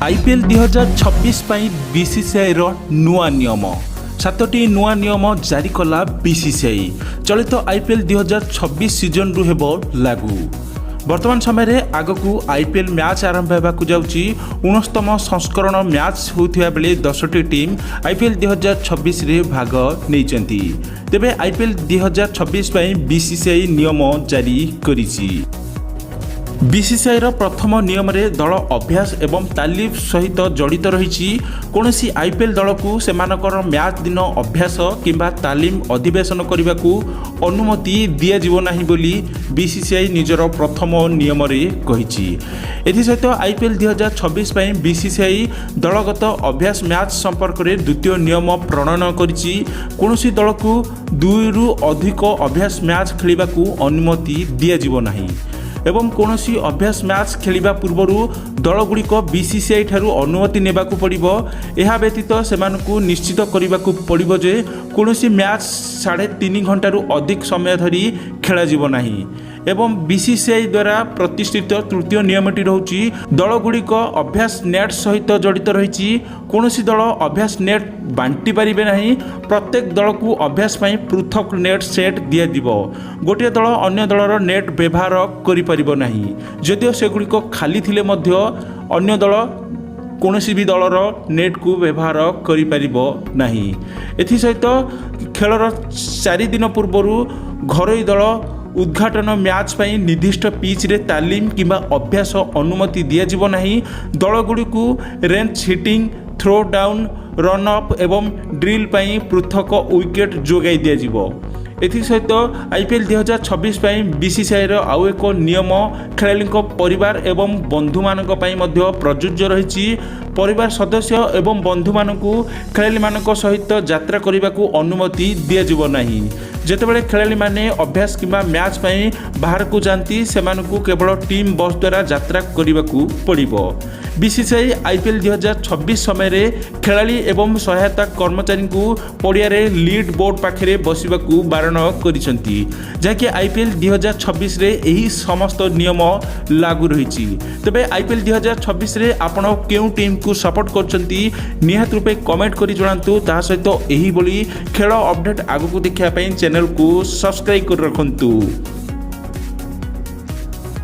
IPL 2026 ପାଇଁ ବିସିସିଆଇର ନୂଆ ନିୟମ। ସାତଟି ନୂଆ ନିୟମ ଜାରି କଲା ବିସିସିଆଇ। ଚଳିତ ଆଇପିଏଲ୍ 2026 ସିଜନରୁ ହେବ ଲାଗୁ। ବର୍ତ୍ତମାନ ସମୟରେ ଆଗକୁ ଆଇପିଏଲ୍ ମ୍ୟାଚ୍ ଆରମ୍ଭ ହେବାକୁ ଯାଉଛି। 19ତମ ସଂସ୍କରଣ ମ୍ୟାଚ୍ ହେଉଥିବା ବେଳେ 10ଟି ଟିମ୍ ଆଇପିଏଲ୍ 2026ରେ ଭାଗ ନେଇଛନ୍ତି। ତେବେ ଆଇପିଏଲ୍ 2026 ପାଇଁ ବିସିସିଆଇ ନିୟମ ଜାରି କରିଛି। ବିସିସିଆଇର ପ୍ରଥମ ନିୟମରେ ଦଳ ଅଭ୍ୟାସ ଏବଂ ତାଲିମ ସହିତ ଜଡ଼ିତ ରହିଛି। କୌଣସି ଆଇପିଏଲ୍ ଦଳକୁ ସେମାନଙ୍କର ମ୍ୟାଚ୍ ଦିନ ଅଭ୍ୟାସ କିମ୍ବା ତାଲିମ ଅଧିବେଶନ କରିବାକୁ ଅନୁମତି ଦିଆଯିବ ନାହିଁ ବୋଲି ବିସିସିଆଇ ନିଜର ପ୍ରଥମ ନିୟମରେ କହିଛି। ଏଥିସହିତ ଆଇପିଏଲ୍ 2026 ପାଇଁ ବିସିସିଆଇ ଦଳଗତ ଅଭ୍ୟାସ ମ୍ୟାଚ୍ ସମ୍ପର୍କରେ ଦ୍ୱିତୀୟ ନିୟମ ପ୍ରଣୟନ କରିଛି। କୌଣସି ଦଳକୁ ଦୁଇରୁ ଅଧିକ ଅଭ୍ୟାସ ମ୍ୟାଚ୍ ଖେଳିବାକୁ ଅନୁମତି ଦିଆଯିବ ନାହିଁ ଏବଂ କୌଣସି ଅଭ୍ୟାସ ମ୍ୟାଚ୍ ଖେଳିବା ପୂର୍ବରୁ ଦଳଗୁଡ଼ିକ ବିସିସିଆଇ ଠାରୁ ଅନୁମତି ନେବାକୁ ପଡ଼ିବ। ଏହା ବ୍ୟତୀତ ସେମାନଙ୍କୁ ନିଶ୍ଚିତ କରିବାକୁ ପଡ଼ିବ ଯେ କୌଣସି ମ୍ୟାଚ୍ 3.5 ଘଣ୍ଟାରୁ ଅଧିକ ସମୟ ଧରି ଖେଳାଯିବ ନାହିଁ। ଏବଂ ବିସିସିଆଇ ଦ୍ୱାରା ପ୍ରତିଷ୍ଠିତ ତୃତୀୟ ନିୟମଟି ରହୁଛି ଦଳଗୁଡ଼ିକ ଅଭ୍ୟାସ ନେଟ୍ ସହିତ ଜଡ଼ିତ ରହିଛି। କୌଣସି ଦଳ ଅଭ୍ୟାସ ନେଟ୍ ବାଣ୍ଟି ପାରିବେ ନାହିଁ। ପ୍ରତ୍ୟେକ ଦଳକୁ ଅଭ୍ୟାସ ପାଇଁ ପୃଥକ ନେଟ୍ ସେଟ୍ ଦିଆଯିବ। ଗୋଟିଏ ଦଳ ଅନ୍ୟ ଦଳର ନେଟ୍ ବ୍ୟବହାର କରିପାରିବ ନାହିଁ। ଯଦିଓ ସେଗୁଡ଼ିକ ଖାଲି ଥିଲେ ମଧ୍ୟ ଅନ୍ୟ ଦଳ କୌଣସି ବି ଦଳର ନେଟ୍କୁ ବ୍ୟବହାର କରିପାରିବ ନାହିଁ। ଏଥିସହିତ ଖେଳର 4 ଦିନ ପୂର୍ବରୁ ଘରୋଇ ଦଳ ଉଦ୍ଘାଟନ ମ୍ୟାଚ୍ ପାଇଁ ନିର୍ଦ୍ଦିଷ୍ଟ ପିଚ୍ରେ ତାଲିମ କିମ୍ବା ଅଭ୍ୟାସ ଅନୁମତି ଦିଆଯିବ ନାହିଁ। ଦଳଗୁଡ଼ିକୁ range hitting, throw down, run up ଏବଂ ଡ୍ରିଲ୍ ପାଇଁ ପୃଥକ ୱିକେଟ୍ ଯୋଗାଇ ଦିଆଯିବ। ଏଥିସହିତ ଆଇପିଏଲ୍ 2026 ପାଇଁ ବିସିସିଆଇର ଆଉ ଏକ ନିୟମ ଖେଳାଳିଙ୍କ ପରିବାର ଏବଂ ବନ୍ଧୁମାନଙ୍କ ପାଇଁ ମଧ୍ୟ ପ୍ରଯୁଜ୍ୟ ରହିଛି। ପରିବାର ସଦସ୍ୟ ଏବଂ ବନ୍ଧୁମାନଙ୍କୁ ଖେଳାଳିମାନଙ୍କ ସହିତ ଯାତ୍ରା କରିବାକୁ ଅନୁମତି ଦିଆଯିବ ନାହିଁ। ଯେତେବେଳେ ଖେଳାଳିମାନେ ଅଭ୍ୟାସ କିମ୍ବା ମ୍ୟାଚ୍ ପାଇଁ ବାହାରକୁ ଯାଆନ୍ତି, ସେମାନଙ୍କୁ କେବଳ ଟିମ୍ ବସ୍ ଦ୍ୱାରା ଯାତ୍ରା କରିବାକୁ ପଡ଼ିବ। ବିସିସିଆଇ ଆଇପିଏଲ୍ 2026 ସମୟରେ ଖେଳାଳି ଏବଂ ସହାୟତା କର୍ମଚାରୀଙ୍କୁ ପଡ଼ିଆରେ ଲିଡ୍ ବୋର୍ଡ ପାଖରେ ବସିବାକୁ ବାରଣ କରିଛନ୍ତି, ଯାହାକି ଆଇପିଏଲ୍ 2026ରେ ଏହି ସମସ୍ତ ନିୟମ ଲାଗୁ ରହିଛି। ତେବେ ଆଇପିଏଲ୍ 2026ରେ ଆପଣ କେଉଁ ଟିମ୍କୁ ସପୋର୍ଟ କରୁଛନ୍ତି, ନିହାତି ରୂପେ କମେଣ୍ଟ କରି ଜଣାନ୍ତୁ। ତା ସହିତ ଏହିଭଳି ଖେଳ ଅପଡେଟ୍ ଆଗକୁ ଦେଖିବା ପାଇଁ ଚ୍ୟାନେଲକୁ ସବସ୍କ୍ରାଇବ୍ କରି ରଖନ୍ତୁ।